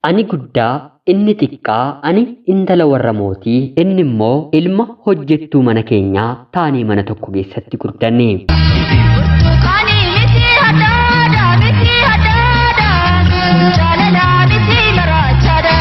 Ani guddaa, inni xiqqaa, ani intala warra mootii, inni immoo ilma hojjettuu mana keenyaa taanee mana tokko keessatti guddanne. Burtukaanii miti hadhaadha miti hadhaadha jaalala miti maraachaadha.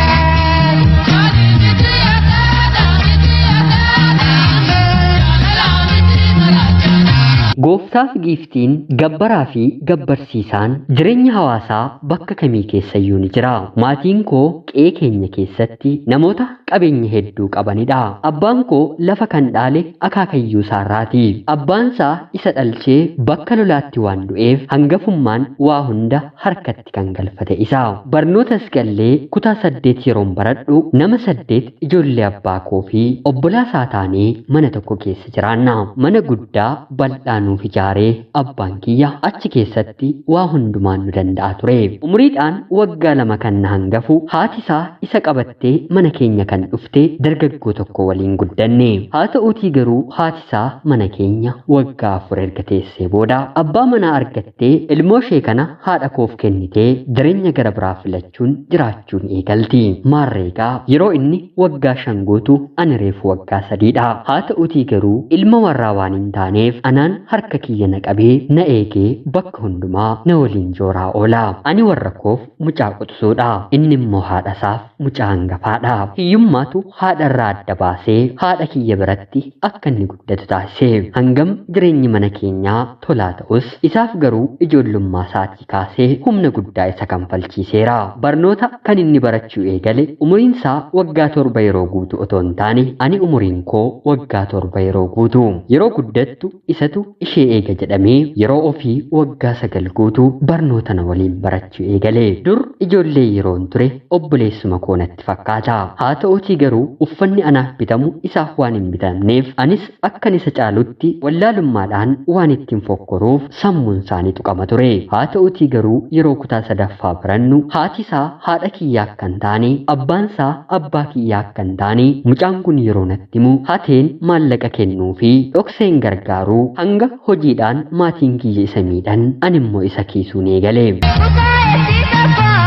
Gooftaa fi giiftiin, gabbaraa fi gabbarsiisaan jireenya hawaasaa bakka kamii keessayyuu ni jira. Maatiin koo qe'ee keenya keessatti namoota qabeenya hedduu qabanidha. Abbaan koo lafa kan dhaale akaakayyuu isaarraati. Abbaan isaa isa dhalchee bakka lolaatti waan du'eef hangafummaan waa hunda harkatti kan galfate isa. Barnootas gallee kutaa 8 yeroon baradhu nama 8 ijoollee abbaa koo fi obbolaa isaa taanee mana tokko keessa jiraanna. Mana guddaa bal'aa nuuf ijaaree abbaan kiyya achi keessatti waa hundumaan nu danda'a ture. Umuriidhaan waggaa 2 kan na hangafu haati isaa isa qabattee mana keenya kan dhufte dargaggoo tokko waliin guddanne. Haa ta'uutii garuu haati isaa mana keenya waggaa 4 erga teessee booda abbaa manaa argattee ilmoo ishee kana haadha koof kennitee jireenya gara biraa filachuun jiraachuun eegalti. Maarreegaa yeroo inni waggaa 5 guutu ani reefu waggaa 3dha. Haa ta'uutii garuu ilma warraa waan hin taaneef anaan harka kiyya na qabee na eegee bakka hundumaa na waliin jooraa oola. Ani warra koof mucaa quxisuudha. Inni immoo haadha isaaf mucaa hangafaadha. Hiyyummaatu haadha irraa adda baasee haadha kiyya biratti akka inni guddatu taasise. Hangam jireenyi mana keenyaa tolaa ta'us isaaf garuu ijoollummaa isaatii kaasee humna guddaa isa kanfalchiiseera. Barnoota kan inni barachuu eegale umuriin isaa waggaa 7 yeroo guutu otoo hin taane ani umuriin koo waggaa 7 yeroo guutu. Yeroo guddattu isatu ishee eega jedhamee yeroo ofii waggaa 9 guutuu barnoota na waliin barachuu eegale. Dur ijoollee yeroon ture obboleessuma koo natti fakkaata. Haa ta'uutii garuu uffanni anaaf bitamu isaaf waan hin bitamneef anis akkan isa caalutti wallaalummaadhaan waan ittiin fokkoruuf sammuun isaanii tuqama ture. Haa ta'uutii garuu yeroo kutaa 3ffaa barannu haati isaa haadha kiyyaa akka hin taane, abbaan isaa abbaa kiyyaa akka hin taane mucaan kun yeroo natti himu hateen maallaqa kennuu fi dhokseen gargaaruu hanga hojiidhaan maatiin kiyya isa miidhan ani immoo isa kiisuun eegale. Kutaa eessisaffaa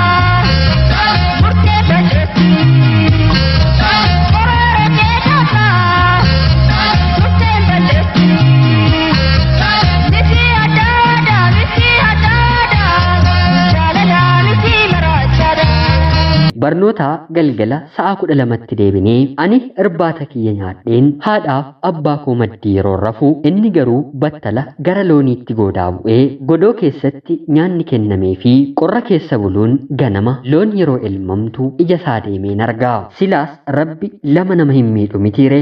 murtee balleessi. Koroora kee taataa murtee balleessi. Miti hadhaadha miti hadhaadha jaalala miti maraachaadha. Barnoota galgala sa'a 12tti deebinee ani irbaata kiyya nyaadheen haadhaaf abbaa koo maddii yeroo rafu inni garuu battala gara looniitti goodaa bu'ee godoo keessatti nyaanni kennamee fi qorra keessa buluun ganama loon yeroo elmamtu ija isaa deemeen arga. Silaas rabbi lama nama hin miidhu mitiire.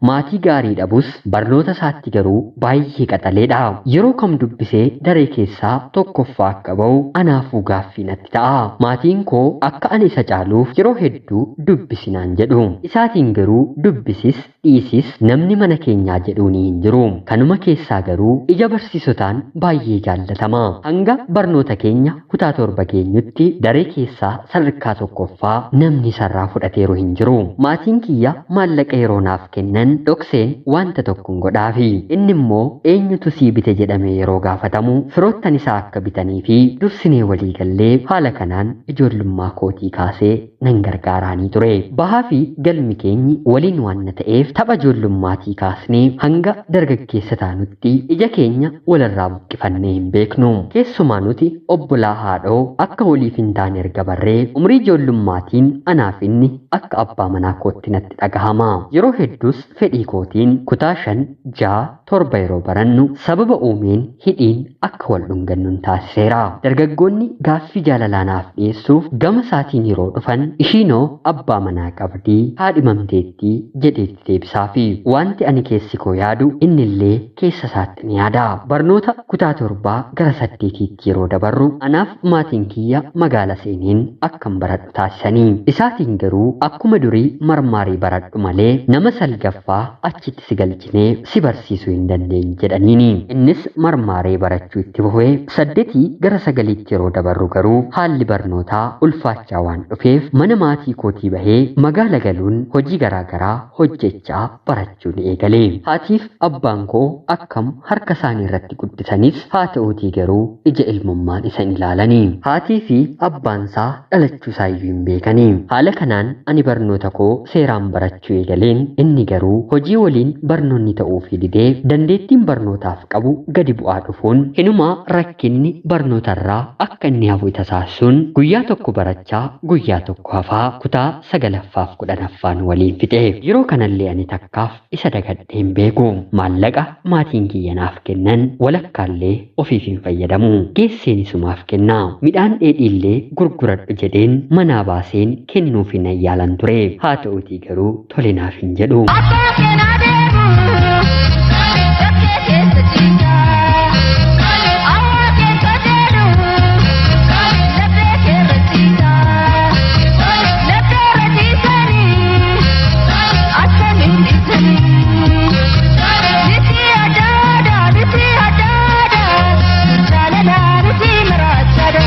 Maatii gaarii dhabus barnoota isaatti garuu baay'ee qaxaleedha. Yeroo kam dubbisee daree keessaa tokkoffaa akka ba'u anaafuu gaaffii natti ta'a. Maatiin koo akka ani isa caaluuf yeroo hedduu dubbisinaan jedhu. Isaatiin garuu dubbisis dhiisis namni mana keenyaa jedhuun hin jiru. Kanuma keessaa garuu ija barsiisotaan baay'ee jaallatama. Hanga barnoota keenya kutaa 7 geenyutti daree keessaa sadarkaa tokkoffaa namni isarraa fudhateeru hin jiru. Maatiin kiyya maallaqa yeroo naaf kennan dhokseen wanta tokko hin godhaafi. Inni immoo eenyutu sii bite jedhamee yeroo gaafatamu firoottan isaa akka bitanii fi dursinee walii gallee haala kanaan ijoollummaa kootii kaasee nan gargaaraanii ture. Bahaa fi galmi keenyi waliin waan na ta'eef tapha ijoollummatii kaasnee hanga dargaggeessa taanutti ija keenya walirraa buqqifannee hin beeknu. Keessumaa nuti obbolaa haadhoo akka waliif hin taane erga barree umrii ijoollummaatiin anaaf inni akka abbaa manaa kootti natti dhagahama. Yeroo hedduus fedhii kootiin kutaa 5, 6, 7 yeroo barannu sababa uumeen hidhiin akka wal dhungannu taasiseera. Dargaggoonni gaaffii jaalalaa naaf dhiyeessuuf gama isaatiin yeroo dhufan ishiinoo abbaa manaa qabdii haadhimamteettii jedheetti deebisaafi. Wanti ani keessi koo yaadu innillee keessa isaatti ni yaada. Barnoota kutaa 7 gara 8tti yeroo dabarru anaaf maatiin kiyya magaala seeneen akkan baradhu taasisanii. Isaatiin garuu akkuma durii marmaarii baradhu malee nama salgaffaa sadaffaa achitti si galchinee si barsiisuu hin dandeenye jedhaniini. Innis marmaaree barachuu itti fufee 8 gara 9tti yeroo dabarru garuu haalli barnootaa ulfaachaa waan dhufeef mana maatii kootii bahee magaala galuun hojii garaagaraa hojjechaa barachuu ni eegale. Haatiif abbaan koo akkam harka isaanii irratti guddisanis haa ta'uutii garuu ija ilmummaan isa hin ilaalanii. Haatii fi abbaan isaa dhalachuu isaayyuu hin beekanii. Haala kanaan ani barnoota koo seeraan barachuu eegaleen inni garuu hojii waliin barnoonni ta'uufii didee dandeettiin barnootaaf qabu gadi bu'aa dhufuun hinumaa rakkinni barnootarraa akka inni hafu isa taasisuun guyyaa tokko barachaa guyyaa tokko hafaa kutaa 9ffaaf 10ffaan waliin fixe. Yeroo kanallee ani takkaaf isa dagadhee hin beeku. Maallaqa maatiin kiyya naaf kennan walakkaallee ofiif hin fayyadamu. Geesseen isumaaf kenna. Midhaan dheedhiillee gurguradhu jedheen manaa baaseen kennuuf hin ayyaalan ture. Haa ta'uutii garuu tole naaf hin jedhu. Abbaa keenyaa deemu bakkee keessa ciisa. Awwaa keessa deemu laphee keerra ciisa. Laphee irra ciisanii akkamiin dhiisanii. Miti adaadha miti adaadha jaalala miti maraachaadha.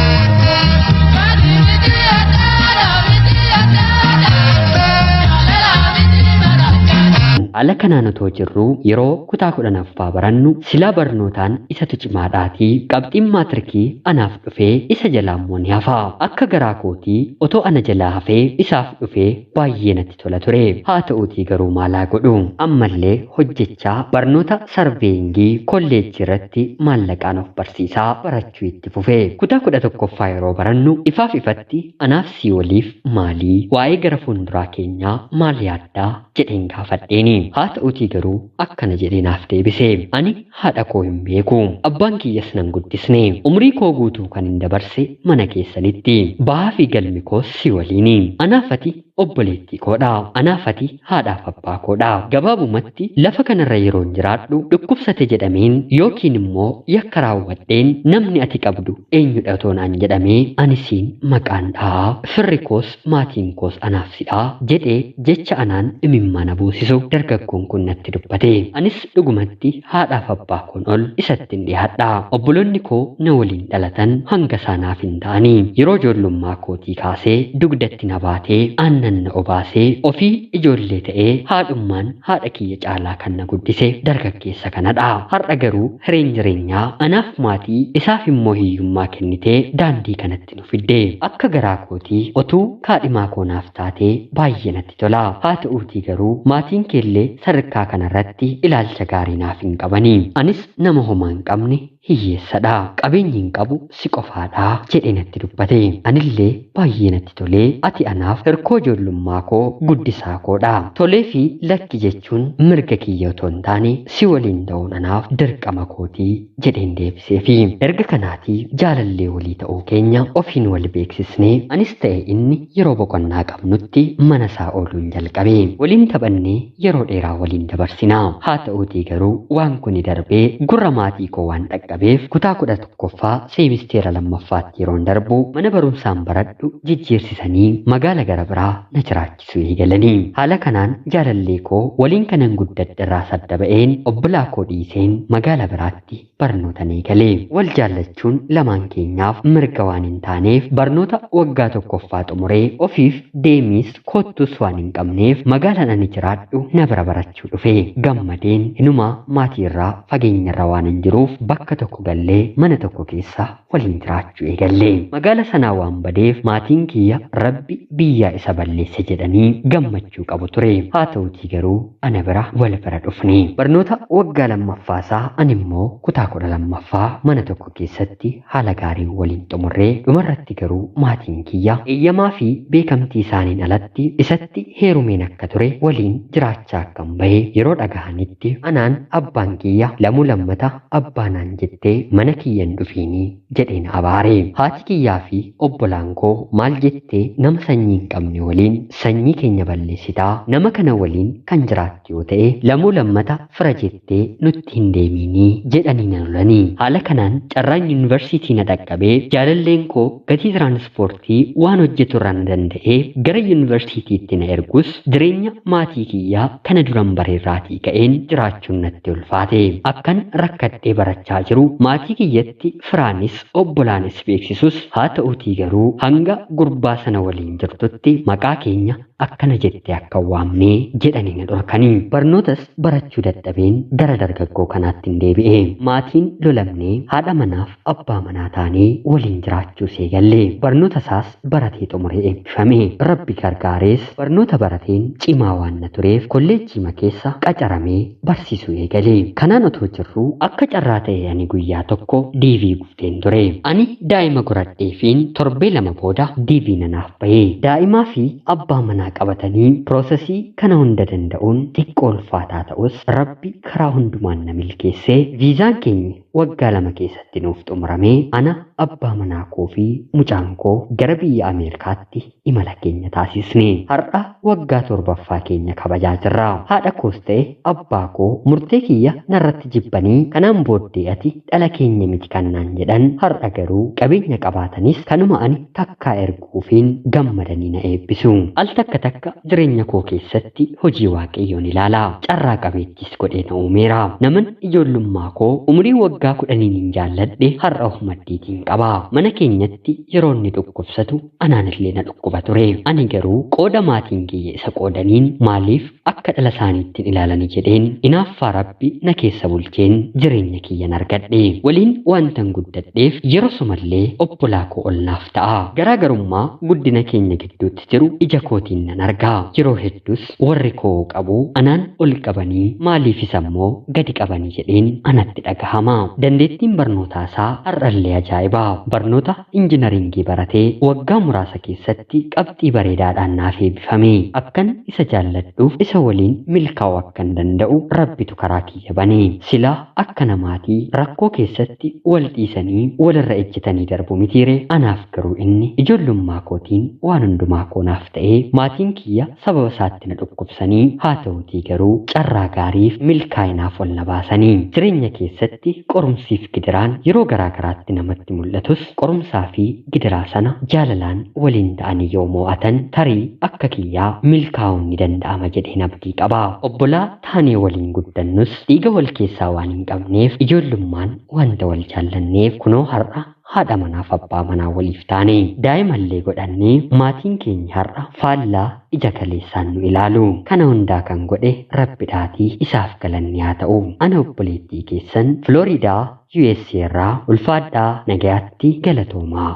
Haala kanaan otoo jirruu yeroo kutaa 10ffaa barannu silaa barnootaan isatu cimaadhaatii qabxiin maatirikii anaaf dhufee isa jalaa immoo ni hafa. Akka garaa kootii otoo ana jalaa hafee isaaf dhufee baay'ee natti tola ture. Haa ta'uutii garuu maalaa godhu ammallee hojjechaa barnoota sarveeyingii kolleejjii irratti maallaqaan of barsiisaa barachuu itti fufe. Kutaa 11ffaa yeroo barannu ifaaf ifatti anaaf si waliif maalii waa'ee gara fuulduraa keenyaa maal yaaddaa jedheen gaafadheeni. Haa ta'uutii garuu akkana jedhee naaf deebise. Ani haadha koo hin beeku. Abbaan kiyyas nan guddisne. Umrii koo guutuu kan hin dabarse mana keessanitti. Bahaa fi galmi koos si waliini. Anaaf ati obboleettii koodha. Anaaf ati haadhaaf abbaa koodha. Gabaabumatti lafa kanarra yeroon jiraadhu dhukkubsate jedhameen yookiin immoo yakka raawwadheen namni ati qabdu eenyudha otoo naan jedhamee ani siin maqaan dhahaa firri koos maatiin koos anaaf sidhaa jedhee jecha anaan imimmaan buusisu dargaggoon kun natti dubbate. Anis dhugumatti haadhaaf abbaa koon ol isatti hin dhiyaadha. Obboloonni koo na waliin dhalatan hanga isaanaaf hin ta'anii. Yeroo ijoollummaa kootii kaasee dugdatti na baatee aannan na obaasee ofii ijoollee ta'ee haadhummaan haadha kiyya caalaa kan na guddise dargaggeessa kanadha. Har'a garuu hireen jireenyaa anaaf maatii isaaf immoo hiyyummaa kennitee daandii kanatti nu fidde. Akka garaa kootii otuu kaadhimaa koo naaf taatee baay'ee natti tola. Haa ta'uutii garuu maatiin keellee sadarkaa kanarratti ilaalcha gaarii naaf hin qabanii. Anis nama homaa hin qabne hiyyeessadha. Qabeenyi hin qabu si qofaadha jedhee natti dubbate. Anillee baay'ee natti tolee ati anaaf hirkoo ijoollummaa koo guddisaa koodha. Tolee fi lakki jechuun mirga kiyya otoo hin taane si waliin ta'uun anaaf dirqama kootii jedheen deebiseefi. Erga kanaatii jaalallee walii ta'uu keenya ofiin wal beeksisnee anis ta'e inni yeroo boqonnaa qabnutti mana isaa ooluun jalqabe. Waliin taphannee yeroo dheeraa waliin dabarsina. Haa ta'uutii garuu waan kuni darbee gurra maatii koo waan dhaqqabeef kutaa 11ffaa seemisteera 2ffaatti yeroon darbu mana barumsaan baradhu jijjiirsisanii magaala gara biraa na jiraachisuu eegalanii. Haala kanaan jaalallee koo waliin kanan guddadhe irraa sadda ba'een obbolaa koo dhiiseen magaala biraatti barnoota ni eegale. Wal jaallachuun lamaan keenyaaf mirga waan hin taaneef barnoota waggaa 1ffaa xumuree ofiif deemiis kottus waan hin qabneef magaalaan ani jiraadhu na bira barachuu dhufe. Gammadeen hinumaa maatii irraa fageenyarra waan hin jiruuf bakka tokko gallee mana tokko keessa waliin jiraachuu eegalle. Magaala sanaa waan badeef maatiin kiyya rabbi biyyaa isa balleesse jedhanii gammachuu qabu ture. Haa ta'uutii garuu ana bira wal bira dhufne. Barnoota waggaa 2ffaasaa ani immoo kutaa 12ffaa mana tokko keessatti haala gaariin waliin xumurree dhumarratti garuu maatiin kiyya eeyyamaa fi beekamtii isaaniin alatti isatti heerumeen akka ture waliin jiraachaa akkan bahe yeroo dhagahanitti anaan abbaan kiyya lamuu lammata abbaa naan jettee mana kiyyan dhufiinii jedheen abaare. Haati kiyyaa fi obbolaan koo maal jettee nama sanyii hin qabne waliin sanyii keenya balleessitaa, nama kana waliin kan jiraattu yoo ta'e lamuu lammata fira jettee nutti hin deeminii jedhanii na lolanii. Haala kanaan carraan yuunivarsiitii na dhaqqabee jaalalleen koo gatii tiraanspoortii waan hojjetu irraa na danda'ee gara yuunivarsiitiitti na ergus jireenya maatii kiyyaa kana duran bareerraatii ka'een jiraachuun natti ulfaate. Akkan rakkadhee barachaa jiru maatii kiyyatti firaanis obbolaanis beeksisus haa ta'utii garuu hanga gurbaa sana waliin jirtutti maqaa keenya akkana jettee akka waamnee jedhanii na dhorkanii. Barnootas barachuu dadhabeen gara dargaggoo kanaatti hin deebi'e. Maatiin lolamnee haadha manaaf abbaa manaa taanee waliin jiraachuu seegalle. Barnoota isaas baratee xumuree eebbifame. Rabbi gargaarees barnoota barateen cimaa waan na tureef kolleejjiima keessa qacaramee barsiisuu eegale. Kanaan otoo jirruu akka carraa ta'e ani guyyaa tokko DV guuteen ture. Ani daa'ima godhadheefiin torbee 2 booda DV nanaaf ba'e. Daa'imaa fi abbaa manaa qabatanii piroosesii kana hunda danda'uun xiqqoo ulfaataa ta'us Rabbi karaa hundumaan na milkeessee viizaan keenya waggaa 2 keessatti nuuf xumuramee ana abbaa manaa koo fi mucaan koo gara biyya Ameerikaatti imala keenya taasisne. Har'a waggaa 7ffaa keenya kabajaa jirra. Haadha koos ta'e abbaa koo murtee kiyya narratti jibbanii kanaan booddee ati dhala keenya miti kan naan jedhan har'a garuu qabeenya qabaatanis kanuma ani takkaa erguufiin gammadanii na eebbisu. Al takka takka jireenya koo keessatti hojii Waaqayyoon ilaala. Carraa qabeettis godhee na uumeera. Naman ijoollummaa koo umurii waggaa 10 hin jaalladhe har'a of maddiitiin qaba. Mana keenyatti yeroo inni dhukkubsatu anaan illee na dhukkuba ture. Ani garuu qooda maatiin kiyya isa qoodaniin maaliif akka dhala isaaniittiin ilaalanii jedheen inaaffaa Rabbi na keessa bulcheen jireenya kiyyan argadhe. Waliin wantan guddadheef yeroo sumallee obbolaa koo ol naaf ta'a. Garaagarummaa guddina keenya gidduutti jiru ija kootiin nan argaa. Yeroo hedduus warri koo qabu anaan ol qabanii maaliifis ammoo gadi qabanii jedheen anatti dhagahama. Dandeettiin barnootaa isaa har'allee ajaa'iba. Barnoota injinaringii baratee waggaa muraasa keessatti qabxii bareedaadhaan naaf eebbifame. Akkan isa jaalladhuuf isa waliin milkaa'uu akkan danda'u Rabbitu karaa kiyya bane. Silaa akka namaatii rakkoo keessatti wal dhiisanii walirra ejjetanii darbu mitiire. Anaaf garuu inni ijoollummaa kootiin waan hundumaa koo naaf ta'ee maatiin kiyya sababa isaatti na dhukkubsanii haa ta'utii garuu carraa gaariif milkaa'inaaf ol na baasanii. Jireenya keessatti qorumsiif gidiraan yeroo garaa garaatti namatti mul'atus qorumsaa fi gidiraa sana jaalalaan waliin ta'anii yoo mo'atan tarii akka kiyyaa milkaa'uun ni danda'ama jedheen abdii qaba. Obbolaa taanee waliin guddannus dhiiga wal keessaa waan hin qabneef ijoollummaan wanta wal jaallanneef kunoo har'a haadha manaaf abbaa manaa waliif taane. Daa'imallee godhannee maatiin keenya har'a faallaa ija kaleessaan nu ilaalu. Kana hundaa kan godhe Rabbidhaatii isaaf galanni haa ta'u. Ana obboleettii keessan Filooriidaa USA irraa ulfaadhaa nagayaatti galatoomaa.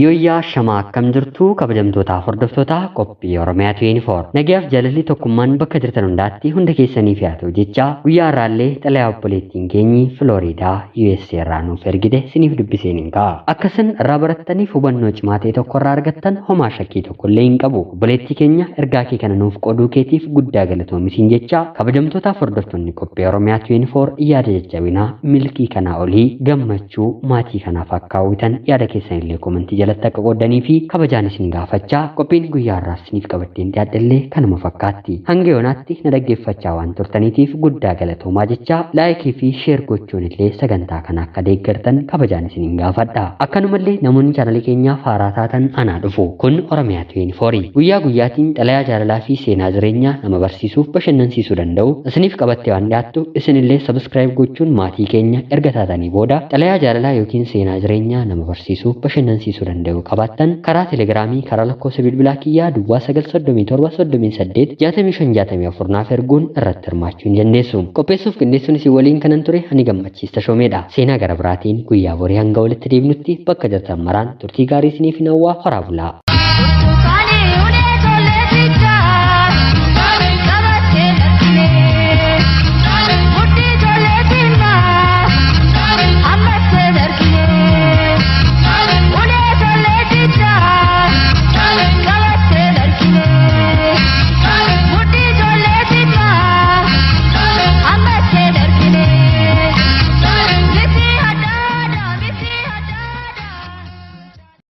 Yooyyaa shamaa akkam jirtu kabajamtootaaf hordoftoota qophii Oromiyaa 24. Nagayaaf jaalalli tokkummaan bakka jirtan hundaatti hunda keessaniif haa ta'u jecha guyyaa har'aallee xalayaa obboleettiin keenyi Filooriidaa USA irraa nuuf ergite siniif dubbiseen hin ka'a. Akka isin irraa barattaniif hubannoo cimaa ta'e tokko irraa argattan homaa shakkii tokko illee hin qabu. Obboleettii keenya ergaa kee kana nuuf qooduu keetiif guddaa galatoomi jecha kabajamtootaaf hordoftoonni qophii Oromiyaa 24 yaada jajjabinaa milkii kanaa olii gammachuu maatii kanaaf akka hawwitan yaada keessan illee komentii jalatti akka qooddanii fi kabajaan isin gaafachaa qophiin guyyaa har'aaf isiniif qabaddeen dhiyaadhellee kanuma fakkaatti. Hanga yoonaatti na dhaggeeffachaa waan turtaniitiif guddaa galatoomaa jecha laayikii fi sheer gochuun illee sagantaa kana akka deeggartan kabajaan isin gaafadha. Akkanumallee namoonni chaanalii keenyaaf haaraa taatan anaa dhufu. Kun Oromiyaa 24 guyyaa guyyaatiin xalayaa jaalalaa fi seenaa jireenyaa nama barsiisuuf bashannansiisuu danda'u isiniif qabattee waan dhiyaattu isinillee sabskiraayib gochuun maatii keenya erga taatanii booda xalayaa jaalalaa yookiin seenaa jireenyaa nama barsiisuuf bashannansiisuu danda'u danda'u qabaattan karaa Telegiraamii karaa lakkoofsa bilbilaa kiyyaa duwwaa 937 38 65 64 naaf erguun irratti hirmaachuu ni dandeessu. Qopheessuuf qindeessuun isin waliin kanan ture ani Gammachiis Tashoomeedha. Seenaa gara biraatiin guyyaa borii hanga walitti deebinutti bakka jirtan maraan turtii gaarii isiniif hawwaa, horaa bulaa.